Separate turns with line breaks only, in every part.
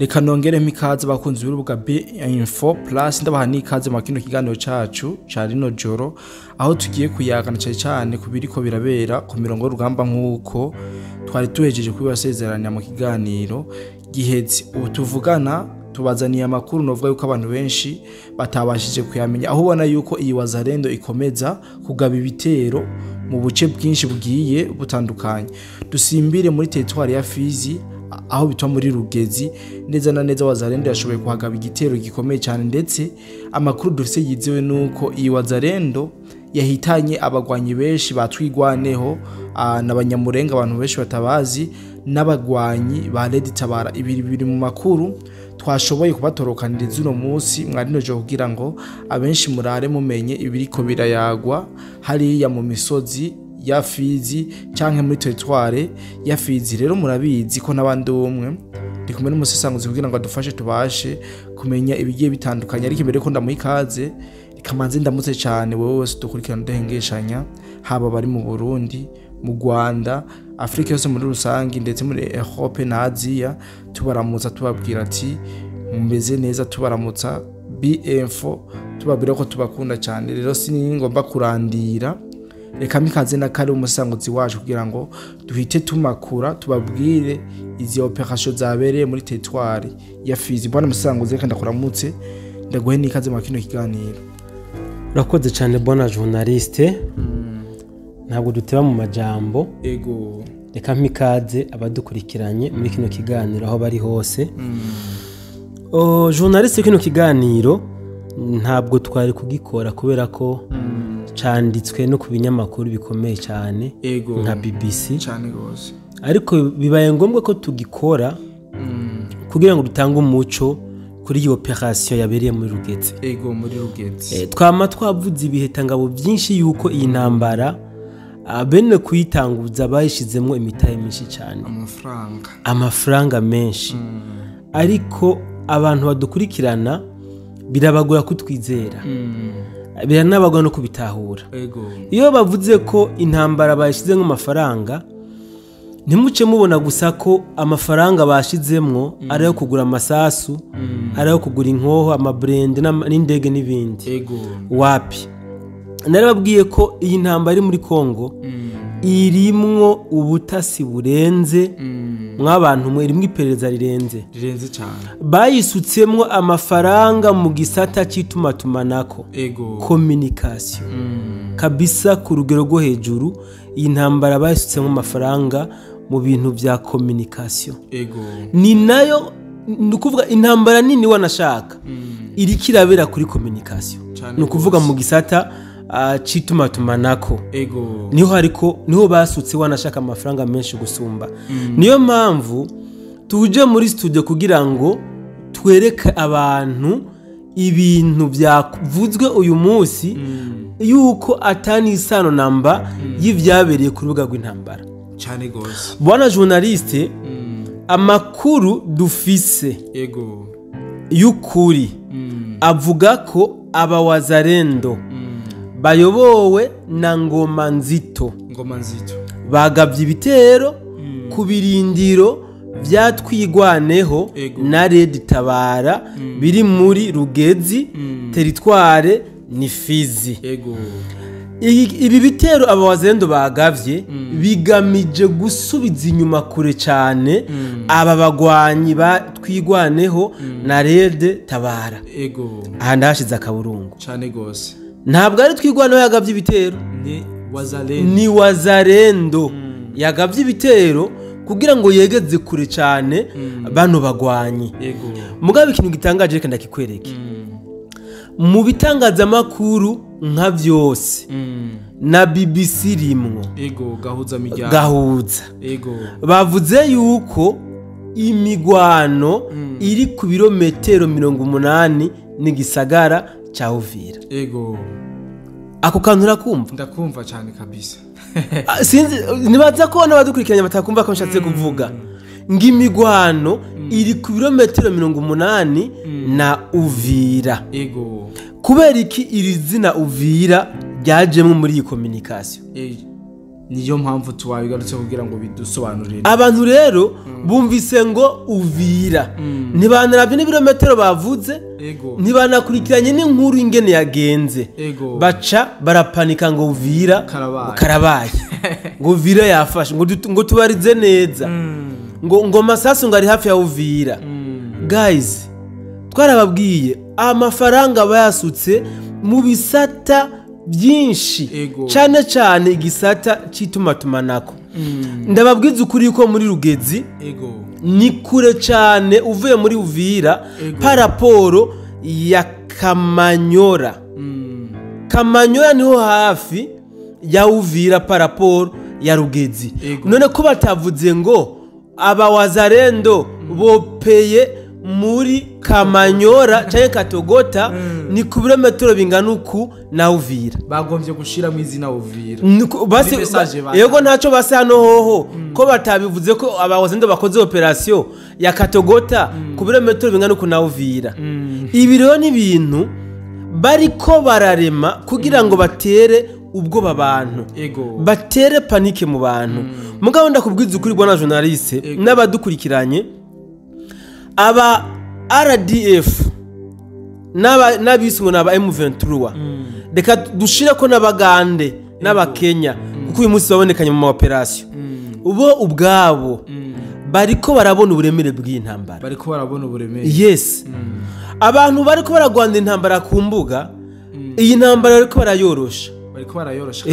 Reka nongeremo ikaze abakunzi b'urubuga B Info Plus, ndabaha n'ikaze mu kino kiganiro cacu ca rino joro, aho tugiye kuyagana cane cane ku biriko birabera ku mirongo y'urugamba, nk'uko twari tuhejeje kubibasezeranya mu kiganiro giheze. Ubu tuvugana tubazaniye amakuru novuga yuko abantu benshi batabashije kuyamenya, aho ubona yuko iyi Wazalendo ikomeza kugaba ibitero mu buce bwinshi bugiye butandukanye. Dusimbire muri territoire ya Fizi, aho bitwa muri Rugezi. Neza na neza, Wazalendo yashoboye kuhagaba igitero gikomeye cyane, ndetse amakuru dufise yizewe nuko iyi Wazalendo yahitanye abagwanyi benshi batwigwaneho n'abanyamurenga, abantu benshi batabazi, n'abagwanyi ba Red Tabara. Ibiri biri mu makuru twashoboye kubatorokaniriza uno munsi mwarino joro, kugira ngo abenshi murare mumenye ibiriko birayagwa hariya mu misozi ya Fizi canke muri territoire ya Fizi. Rero murabizi ko n'abandi umwe ndi kumwe n'umusesanguzi kugira ngo adufashe tubashe kumenya ibigiye bitandukanye. Ariko imbere ko ndamuha ikaze, reka ndamutse cyane wowe wese dukurikirana udahengeshanya, haba bari mu Burundi, mu Rwanda, Afrika yose muri rusange, ndetse muri Europe na Aziya. Tubaramutsa, tubabwira ati mumeze neza. Tubaramutsa B-Info, tubabwira ko tubakunda cyane. Rero siningomba kurandira, reka mikaze na kare umusanguzi wacu kugira ngo duhite tumakura, tubabwire izi opération zabereye muri territoire ya Fizi. Bwana musanguzi, reka ndakuramutse, ndaguhe n'ikaze mu kino kiganiro.
Urakoze cyane, bwana journaliste. Ntabwo duteba mu majambo. Reka mpikaze abadukurikiranye muri kino kiganiro aho bari hose. Oh, journaliste, kino kiganiro ntabwo twari kugikora kubera ko canditswe no ku binyamakuru bikomeye cyane nka BBC.
Cyane gose.
Ariko bibaye ngombwa ko tugikora kugira ngo dutange umuco kuri iyi opération yabereye muri Rugezi.
Ego, muri Rugezi.
Twama twavuze ibihetangabo byinshi yuko iyi ntambara bene kuyitanguza bayishizemwo imitahe myinshi cyane.
Amafaranga.
Amafaranga menshi. Ariko abantu badukurikirana birabagora kutwizera, biranabagora no kubitahura. Iyo bavuze ko intambara bayishizemo amafaranga, ntimuce mubona gusa ko amafaranga bashizemwo ari ayo kugura amasasu, ari ayo kugura inkoho, amaburende n'indege n'ibindi. Wapi, narababwiye ko iyi ntambara iri muri Kongo irimwo ubutasi burenze. Mw'abantu mwe, irimwo iperereza rirenze.
Rirenze cyane.
Bayisutsemwo amafaranga mu gisata cy'itumatumanako, communication, kabisa ku rugero rwo hejuru. Iyi ntambara bayisutsemo amafaranga mu bintu bya communication. Ni nayo, ni ukuvuga intambara nini wanashaka iriko irabera kuri communication. Ni ukuvuga mu gisata c'itumaatumanako. Niho, ariko niho basutse wanashaka amafaranga menshi gusumba. Niyo mpamvu tuje muri studio kugira ngo twereke abantu ibintu byavuzwe uyu munsi, yuko atani isano namba y'ivyabereye ku rubuga rw'intambara.
Cyane gose.
Bwana journaliste, amakuru dufise y'ukuri avuga ko abawazarendo bayobowe na Ngoma Nzito
Ngoma Nzito
bagabye ibitero ku birindiro bya Twigwaneho na Red Tabara biri muri Rugezi, territoire ni Fizi. Ibi bitero abawazendo bagavye bigamije gusubiza inyuma kure cyane aba bagwanyi ba Twigwaneho na Red Tabara. Aha ndahashize akaburungu.
Cyane gose.
Ntabwo ari Twigwaneho yagavye ibitero.
Ni Wazalendo.
Ni Wazarendo yagavye ibitero kugira ngo yegeze kure cyane bano bagwanyi. Mugabe ikintu gitangaje, reka ndakikwereke. Mu bitangazamakuru nka byose, na BBC rimwo,
Ego, gahuza miryango.
Gahuza. Bavuze yuko imigwano iri ku birometero 80 n'igisagara cya Uvira. Ako kantu urakumva?
Ndakumva cyane kabisa.
Ah, sinzi nibaza ko n'abadukurikiranye batakumva ko nshatse kuvuga ngo imigwano iri ku birometero 80 na Uvira. Kubera iki iri zina Uvira ryajemwo muri iyi communication?
Niyo mpamvu tuwabigarutse kugira ngo bidusobanurire.
Abantu rero bumvise ngo Uvira, ntibanaravye n'ibirometero bavuze, ntibanakurikiranye n'inkuru ingene yagenze, baca barapanika ngo Uvira karabaye, ngo Uvira yafashe, ngo tubarize neza, ngo masasu ngo ari hafi ya Uvira. Guys, twarababwiye amafaranga bayasutse mu bisata byinshi, cyane cyane igisata cy'itumatumanako. Ndababwiza ukuri ko muri Rugezi ni kure cyane uvuye muri Uvira paraporo ya Kamanyora. Kamanyora niho hafi ya Uvira paraporo ya Rugezi. None ko batavuze ngo abawazarendo bopeye muri Kamanyora cyangwa Katogota, ni ku birometero bingana uku na Uvira.
Bagombye gushira mu izina Uvira.
Yego ntacyo base hano hoho ko batabivuze ko abawazarendo bakoze operation ya Katogota ku birometero bingana uku na Uvira. Ibi rero ni ibintu bariko bararema kugira ngo batere ubwoba abantu, batere panike mu bantu. Mugabo ndakubwiza ukuri bwana journaliste n'abadukurikiranye, aba RDF n'abiswe n'aba M23, reka dushire ko n'abagande n'abakenya, kuko uyu munsi babonekanye mu operation, ubo ubwabo bariko barabona uburemere bw'intambara.
Bariko barabona uburemere.
Yes. Abantu bariko baragwanda intambara ku mbuga, iyi ntambara bariko barayorosha.
Bariko barayorosha.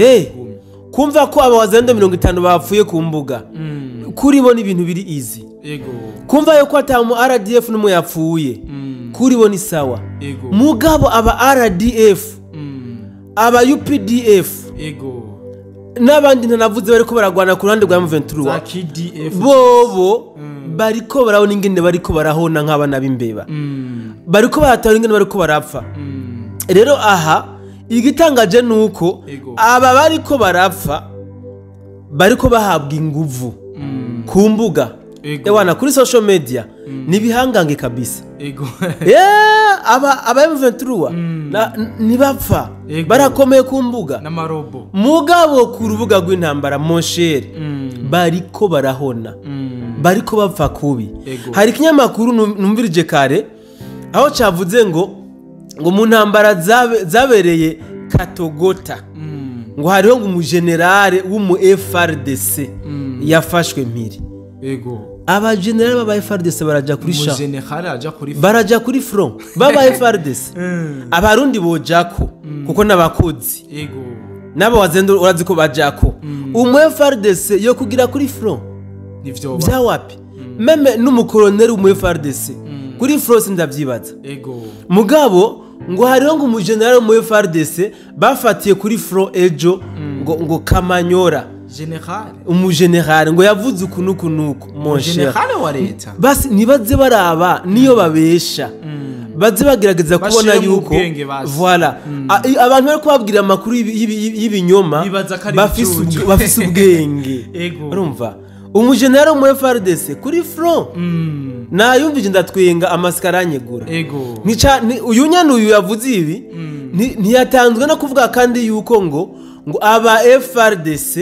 Kumva ko abawazarendo 50 bapfuye ku mbuga, kuri bo ni ibintu biri easy. Kumva yuko atamu RDF n'umwe yapfuye, kuri bo ni sawa. Mugabo aba RDF, aba UPDF, n'abandi ntanavuze bariko baragwana ku ruhande rwa M23, bobo bariko barabona ingene bariko barahona nk'abana b'imbeba, bariko baratara ingene bariko barapfa. Rero aha igitangaje nuko aba bariko barapfa bariko bahabwa inguvu ku mbuga, ewana kuri social media nibihangange kabisa. Aba M23 nibapfa barakomeye ku mbuga
n'amarobo.
Mugabo ku rubuga rw'intambara mon cher, bariko barahona, bariko bapfa kubi. Hari ikinyamakuru numvirije kare aho cavuze ngo mu ntambara zabereye Katogota, ngo hariho ngo umugenerale w'umu FRDC yafashwe mpiri. Aba general baba FRDC baraja kuri sha. Baraja kuri front baba FRDC. Abarundi bojako kuko nabakozi. Nabo wazendo urazi ko bajako. Umu FRDC yo kugira kuri front
nivyo
byawapi. Meme n'umukoloneli umu FRDC kuri front ndavyibaza. Mugabo ngo hariho ngo umugeneral mu FRDC bafatiye kuri front ejo ngo Kamanyora.
General,
umugeneral ngo yavuze uku nuku mon cher.
General wa leta.
Basi nibaze baraba niyo babesha. Baze bagerageza kubona yuko voilà abantu bari kubabwira amakuru y'ibinyoma bafise ubwenge. Urumva umugeneral mu FRDC kuri front nayumvije ndatwenga amaskara anyegura. Uyu nyana uyu yavuze ibi ntiyatanzwe no kuvuga kandi yuko ngo aba FRDC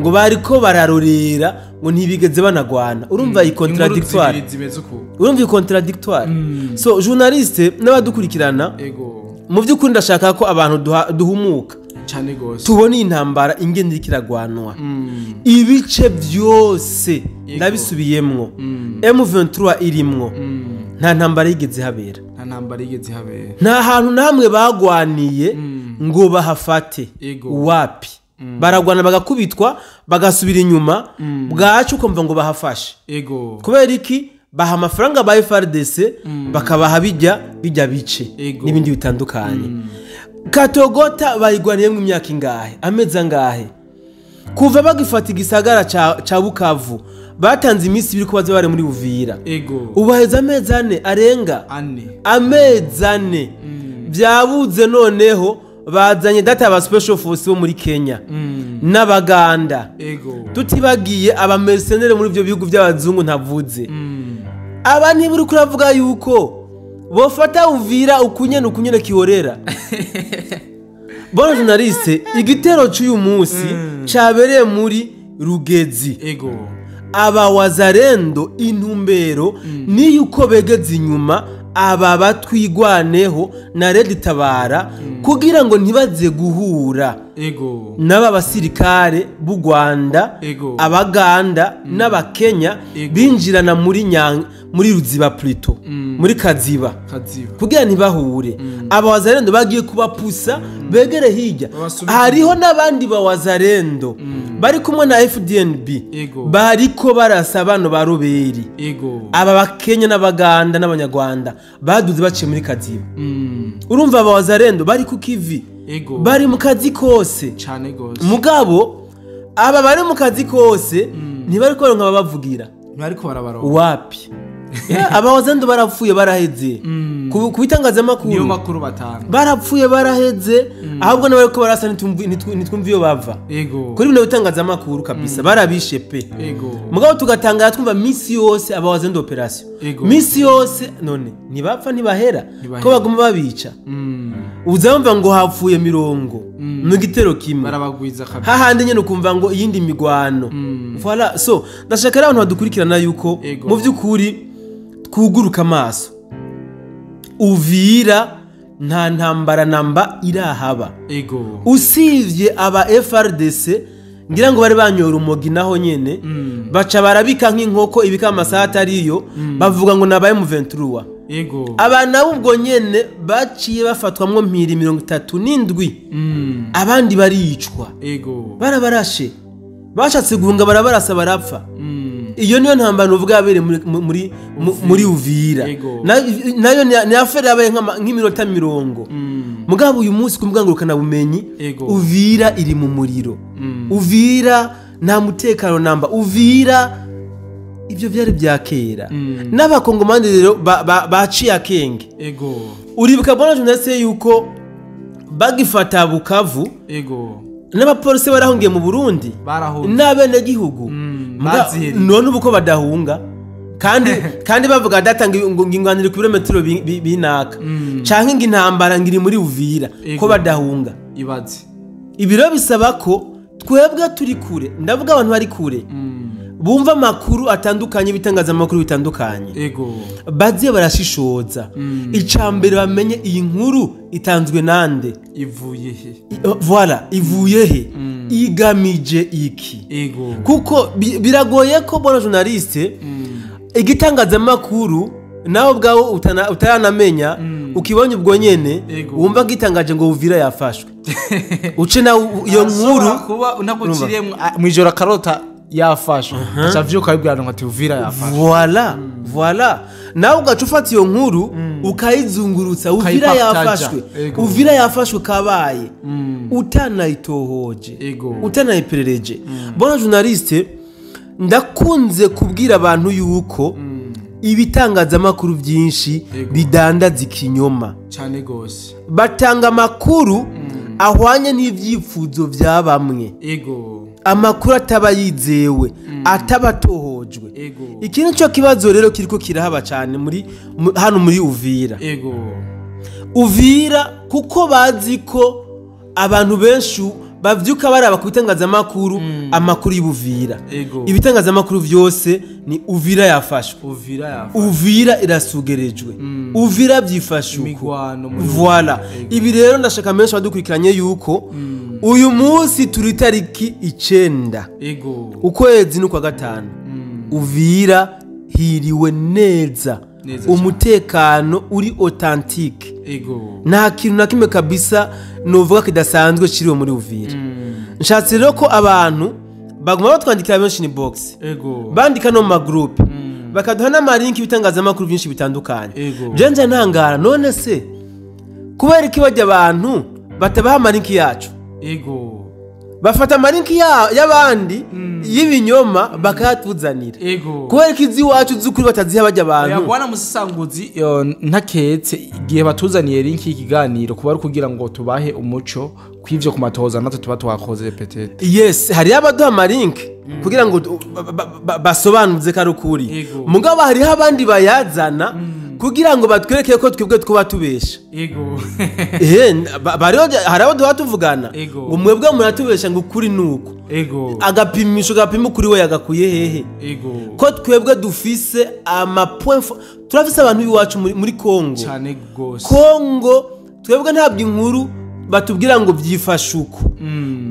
ngo bariko bararorera ngo ntibigeze banagwana. Urumva i contradictoire. Urumva i contradictoire. So journaliste n'abadukurikirana, mu by'ukuri ndashaka ko abantu duhumuka
cyane gose,
tubone intambara ingene ikiragwanwa. Ibice byose ndabisubiyemwo, M23 irimwo, nta ntambara yigeze habera.
Nta ntambara yigeze habera.
Nta hantu namwe bagwaniye ngo bahafate. Wapi. Baragwana bagakubitwa bagasubira inyuma, bwacu ukumva ngo bahafashe. Kubera iki? Baha amafaranga ba FRDC bakabaha bijya bice n'ibindi bitandukanye. Katogota bayigwaniyemo imyaka ingahe? Amezi angahe? Kuva bagifata igisagara ca Bukavu batanze iminsi ibiri ko baza bari muri Uvira. Ubaheza amezi ane arenga amezi ane. Byabuze noneho bazanye data ba special force bo muri Kenya n'abaganda. Tutibagiye aba mercenaires muri ibyo bihugu by'abazungu ntavuze. Aba ntiburi kuravuga yuko bofata Uvira ukunyene kihorera. Bona journaliste, igitero cy'uyu munsi cyabereye muri Rugezi.
Ego.
Aba wazarendo intumbero ni yuko begeze inyuma aba batwigwaneho na Red Tabara kugira ngo ntibaze guhura.
Ego.
N'aba basirikare b'u Rwanda, abaganda n'abakenya binjirana muri muri Ruziba plutôt, muri Kaziba. Kugira ntibahure. Aba wazarendo bagiye kubapusa begere hirya. Hariho n'abandi ba wazarendo bari kumwe na FDNB bariko barasa bano ba Roberi. Aba bakenya n'abaganda n'abanyarwanda baduze baciye muri Kaziba. Urumva aba wazarendo bari ku kivi. Bari mu kazi kose
cyane gose.
Mugabo aba bari mu kazi kose ntibari ko baronka babavugira.
Ntibari ko barabaronka.
Wapi? Aba wazarendo barapfuye baraheze. Ku bitangazamakuru
niyo makuru batanga.
Barapfuye baraheze, ahubwo n'abari ko barasa nitwumva iyo bava.
Ego.
Kuri bino bitangazamakuru kabisa barabishe pe.
Ego.
Mugabo tugatangara twumva misi yose aba wazarendo operation. Misi yose none ntibapfa ntibahera ko baguma babica. Uzamva ngo hapfuye mirongo mu gitero kimwe
barabagwiza kabisa.
Hahandi nyene ukumva ngo iyindi migwano. Voilà, so ndashaka abantu badukurikirana yuko mu byukuri twuguruka amaso. Uvira nta ntambara namba irahaba.
Ego.
Usivye aba FRDC ngira ngo bari banyora umogi naho nyene baca barabika nk'inkoko ibika amasaha atariyo bavuga ngo nabaye mu 23.
Ego.
Abana ubwo nyene baciye bafatwamwo mpiri 37. Abandi baricwa.
Ego.
Barabarashe. Bashatse guhunga barabarasa barapfa. Iyo niyo ntambara uvuga yabere muri Uvira. Nayo ni affaire yabaye nk'iminota 40. Mugabo uyu munsi kumugangurukana bumenyi Uvira iri mu muriro. Uvira nta mutekano namba. Uvira ibyo byari bya kera. N'abakongomani rero baciye akenge.
Ego.
Uribuka bona journaliste yuko bagifata Bukavu.
Ego.
N'abapolisi barahungiye mu Burundi. N'abene gihugu. None ubuko badahunga kandi bavuga datanga ngingwanire ku birometero binaka. Canke ngintambara ngiri muri Uvira ko badahunga.
Ibaze.
Ibiro bisaba ko twebwe turi kure, ndavuga abantu bari kure. Bumva makuru atandukanye bitangaza makuru bitandukanye.
Ego.
Baze barashishoza. Icambere bamenye iyi nkuru itanzwe nande,
ivuye he.
Voilà, ivuye he, igamije iki.
Ego.
Kuko biragoye ko bona journaliste igitangaza makuru nawe ubwawe utaranamenya ukibonye ubwo nyene wumva gitangaje ngo Uvira yafashwe. Uce na iyo nkuru
kuba unaguciriye mwijoro karota yafashwe. Acavyuka bibwira ngo ati Uvira yafashwe.
Voilà, voilà. Nawe ugaca ufata iyo nkuru ukayizungurutsa Uvira yafashwe. Uvira yafashwe kabaye. Utanayitohoje. Utanayiperereje. Bona journaliste ndakunze kubwira abantu yuko ibitangazamakuru byinshi bidandaza ikinyoma.
Cyane gose.
Batanga amakuru ahwanye n'ivyifuzo bya bamwe.
Ego.
Amakuru ataba yizewe, atabatohojwe. Iki nico kibazo rero kiriko kirahaba cyane muri hano muri Uvira.
Ego.
Uvira kuko bazi ko abantu benshi bavyuka baraba ku bitangazamakuru amakuru y'Uvira. Ibitangazamakuru vyose ni Uvira yafashwe.
Uvira yafashwe.
Uvira irasugerejwe. Uvira byifashe uko. Voilà. Ibi rero ndashaka menshi badukurikiranye yuko uyu munsi turi tariki 9.
Ego.
Ukwezi n'ukwa gatanu. Uvira hiriwe neza. Umutekano uri authentique.
Ego.
Nta kintu na kimwe kabisa novuga kidasanzwe kiriwe muri Uvira. Nshatse rero ko abantu baguma batwandikira benshi ni box.
Ego.
Bandika no mu group. Bakaduha n'amalink ibitangazamakuru byinshi bitandukanye. Jenje ntangara none se kubera iki bajya abantu batabaha amalink yacu?
Ego.
Bafata amalink y'abandi y'ibinyoma bakayatuzanira. Kubera ko izi wacu z'ukuri bataziha bajya abantu.
Bwana musasanguzi ntaketse igihe batuzaniye link y'ikiganiro kuba ari kugira ngo tubahe umuco kw'ivyo ku matoza natwe tuba twakoze petete.
Yes, hari abaduha amalink kugira ngo basobanuze ko ari ukuri. Mugabo hariho abandi bayazana Kugira ngo batwereke ko twebwe twuba tubesha.
Ego.
Bariho hari abo duha tuvugana
Ego.
ngo mwebwe muratubesha, ngo ukuri nuko.
Ego.
Agapimisho gapima ukuri we yagakuye hehe?
Ego.
Ko twebwe dufise ama point turafise abantu b'iwacu muri Kongo.
Cyane gose.
Kongo twebwe ntabwo inkuru batubwira ngo byifashe uko,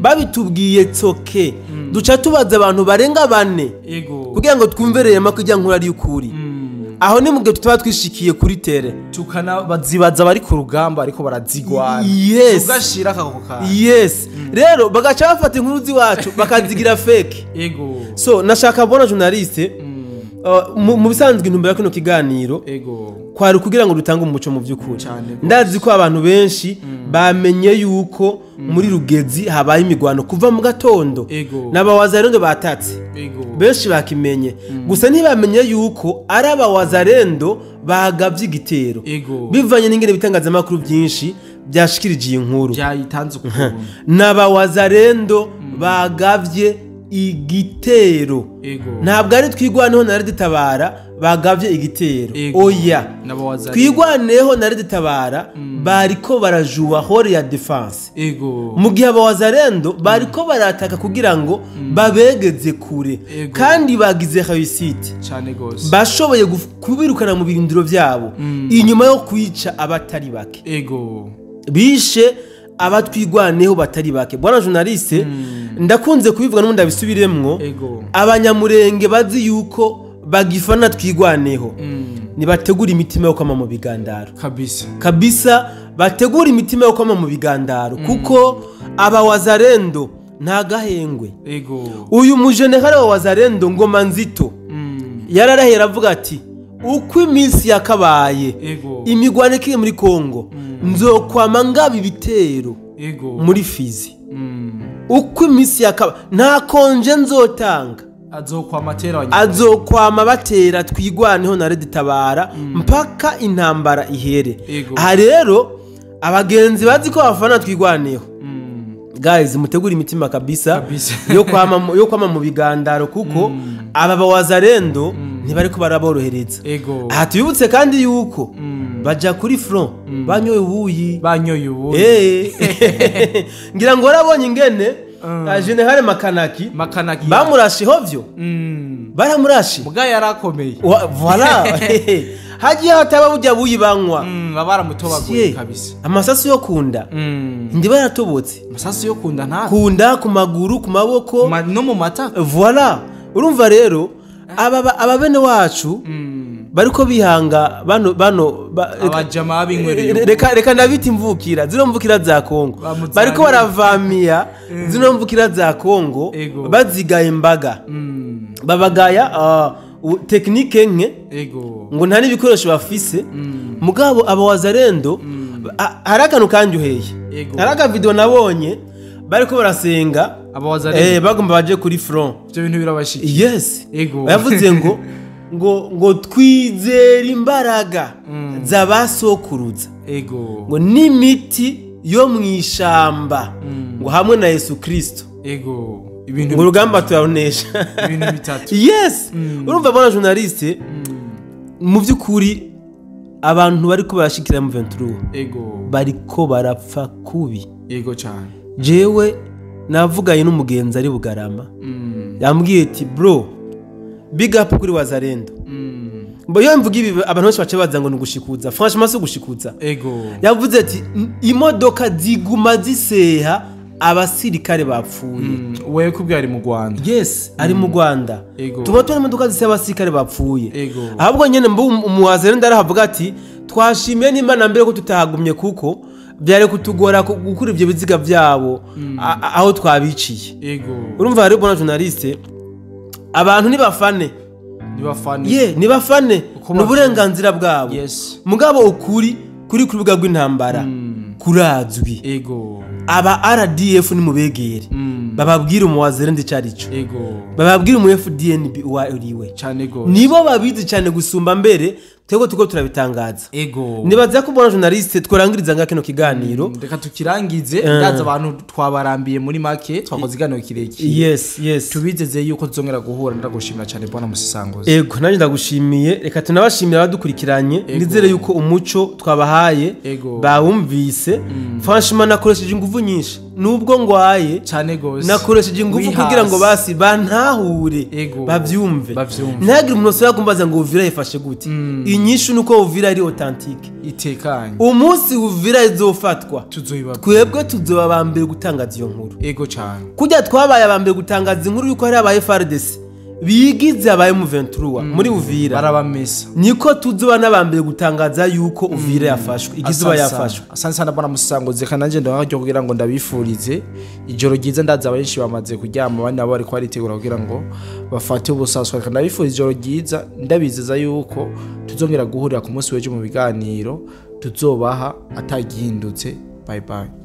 babitubwiye tsoke duca tubaza abantu barenga bane
Ego.
kugira ngo twumve rema ko ijya nkuru ari ukuri. Aho ni mu gihe tutaba twishikiye kuri terrain.
Tukana bazibaza bari ku rugamba ariko barazigwana.
Yes.
Ugashira ako kantu.
Yes, rero bagaca bafata inkuru z'iwacu bakazigira fake.
Ego.
So nashaka bona journaliste, mu bisanzwe intumbero ya kino kiganiro
Ego.
kwari kugira ngo dutange umuco mu by'ukuri.
Cyane gose.
Ndazi ko abantu benshi bamenye yuko muri Rugezi habaye imigwano kuva mu gatondo
Ego.
n'abawazarendo batatse.
Ego.
Benshi bakimenye, gusa ntibamenye yuko ari abawazarendo bagavye igitero,
Ego.
bivanye n'ingene ibitangazamakuru byinshi byashikirije iyi nkuru.
Byayitanze ukuntu.
N'abawazarendo bagavye igitero.
Ego.
Ntabwo ari Twigwaneho na Red Tabara bagavye igitero.
Ego.
Oya.
N'abawazarendo.
Twigwaneho na Red Tabara bariko barajuwa rôle ya défense,
Ego.
mu gihe abawazarendo bariko barataka kugira ngo babegeze kure.
Ego.
Kandi bagize réussite.
Cyane gose.
Bashoboye kubirukana mu birindiro byabo inyuma yo kwica abatari bake.
Ego.
Bishe abatwigwaneho batari bake. Bwana journaliste, ndakunze kubivuga n'ubundi ndabisubiremwo.
Ego.
Abanyamurenge bazi yuko bagifana Twigwaneho, nibategura imitima yo kwama mu bigandaro.
Kabisa.
Kabisa, bategura imitima yo kwama mu bigandaro, kuko abawazarendo nta gahengwe.
Ego.
Uyu mujenerali wa Wazarendo Ngoma Nzito yararahera avuga ati uko iminsi yakabaye
Ego.
imigwano ikiri muri Kongo, nzokwama ngaba ibitero
Ego.
muri Fizi. Uko iminsi yakaba nta congé nzotanga.
Azokwama atera.
Azokwama batera Twigwaneho na Red Tabara mpaka intambara ihere.
Ego.
Aha rero abagenzi bazi ko bafana Twigwaneho, guys, mutegure imitima kabisa,
Kabisa.
yo kwama mu bigandaro, kuko aba bawazarendo ntibariko baraborohereza.
Ego.
Aha tubibutse kandi yuko baja kuri front banyoye ubuyi.
Banyoye ubu.
Ngira ngo warabonye ingene General Makanaki
Makanaki.
bamurashe hovyo. Baramurashe.
Muga yarakomeye.
Voilà, hagiye hataba burya buyi banywa.
Baba baramutobaguye.
Sie,
Kabisa.
amasasu yo kunda ndiba yaratobotse.
Amasasu yo kunda nta
Kunda, ku maguru, ku maboko.
No mu matako.
Voilà, urumva rero aba bene wacu bariko bihanga bano
Abajama binywereye.
Reka ndabita imvukira, zino mvukira za Kongo.
Bamuzaniye.
Bariko baravamiya zino mvukira za Kongo.
Ego.
Bazigaye imbaga, babagaya technique nke,
Ego.
ngo nta n'ibikoresho bafise. Mugabo aba wazarendo hari akantu kanjuheye.
Ego.
Hari akavideo nabonye bariko barasenga.
Abawazarendo.
Bagomba baje kuri front.
Ibyo bintu birabashikiye.
Yes.
Ego.
Yavuze ngo twizera imbaraga z'abasokuruza,
Ego.
ngo n'imiti yo mu ishamba, ngo hamwe na Yesu Kristo,
Ego, ibintu
ngo urugamba turarunesha.
Ibintu bitatu.
Yes, urumva bona journaliste, mu by'ukuri abantu bariko barashikira M23
Ego.
bariko barapfa kubi.
Ego cyane.
Jewe navuganye n'umugenzi ari Bugarama, yambwiye ati bro, big up kuri Wazarendo. Mbo iyo mvuga ibi abantu benshi baca baza ngo ni ugushikuza. Franchement si ugushikuza.
Ego.
Yavuze ati imodoka ziguma ziseha abasirikare bapfuye.
Wewe kubwe ari mu Rwanda?
Yes, ari mu Rwanda.
Ego.
Tuba tubona imodoka ziseha abasirikare bapfuye.
Ego.
Ahubwo nyene mbu umuwazarendo arahavuga ati twashimiye n'Imana mbere ko tutahagumye, kuko byari kutugora gukura ibyo biziga byabo aho twabiciye.
Ego.
Urumva rero bona journaliste, abantu nibafane.
Nibafane.
Ye, nibafane.
Uko
ni uburenganzira bwabo. Mugabo ukuri kuri ku rubuga rw'intambara kurazwi.
Ego.
Aba RDF nimubegere, bababwire umuwazarendo icyo ari cyo,
Ego.
bababwire umu FDNB uwo ariwe.
Cyane gose.
Nibo babizi cyane gusumba mbere. Twebwe turiko turabitangaza.
Ego.
Nibaza ko mbona journaliste tworangiriza nga kino kiganiro.
Reka tukirangize. Ndaza abantu twabarambiye, muri make twakoze iganiro kirekire.
Yes.
Tubizeze yuko tuzongera guhura. Ndagushimira cyane, bwana Musisanguzi.
Ego, nanjye ndagushimiye. Reka tunabashimira abadukurikiranye. Nizere yuko umuco twabahaye bawumvise. Franchement, nakoresheje ingufu nyinshi nubwo ngwaye.
Cyane gose.
Nakoresheje ingufu
Wihase.
kugira ngo basi bantahure, bavyumve.
Bavyumve.
Ntihagire umuntu wese yakumbaza ngo Uvira yifashe gute. Inyishu nuko Uvira ari authentique.
Itekanye.
Umunsi Uvira izofatwa,
tuzoyiba
twebwe tuzoba aba mbere gutangaza iyo nkuru.
Ego cyane.
Kujya twabaye aba mbere gutangaza inkuru yuko hari aba FARDC bigize aba M23 muri Uvira,
barabamesa.
Niko tuzoba n'aba mbere gutangaza yuko Uvira yafashwe, igizuba yafashwe.
Asante sana, bwana Musisanguzi. Reka nanjye ndabona kugira ngo ndabifurize ijoro ryiza. Ndaza benshi bamaze kuryama, abandi nabo bariko baritegura kugira ngo bafate ubusaswa. Reka ndabifurize ijoro ryiza, ndabizeza yuko tuzongera guhurira ku munsi w'ejo mu biganiro tuzobaha atagihindutse. Bye bye.